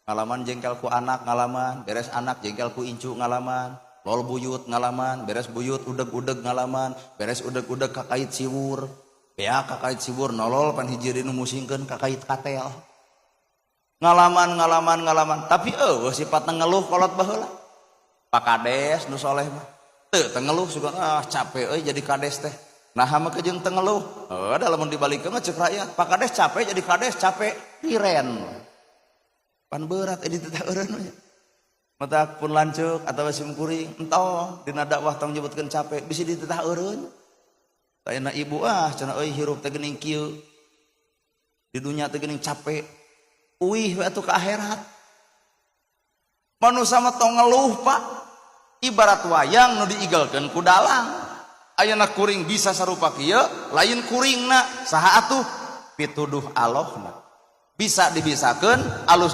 Ngalaman jengkel ku anak ngalaman, beres anak jengkel ku incu ngalaman, lol buyut ngalaman, beres buyut udeg-udeg ngalaman, beres udeg-udeg kakait siwur, beak kakait siwur nolol pan hiji deui nu musingkeun kakait katel. Ngalaman, ngalaman, ngalaman, tapi eueuh sifatna ngeluh kolot baheula. Pak Kades nu soleh mah teu teu ngeluh, sugan ah capek euy jadi kades teh. Nah, mah jeung teu ngeluh. Heuh, da lamun dibalikeun mah ceuk rakyat, Pak Kades capek jadi kades, capek liren. Pan berat edit teh eureun we. Matak pun lanceuk atawa sim kuring entong dina dakwah tong nyebutkeun capek, bisi dititah eureun. Tayana ibu ah cenah euy hirup teh geuning kieu. Di dunya teh geuning capek. Uih we atuh ka akhirat. Manusia mah tong ngeluh, Pak. Ibarat wayang nu diigelkeun ku dalang. Ayeuna kuring bisa sarupa kieu, lain kuringna, saha atuh? Pituduh Allahna. Bisa dibisakeun alus.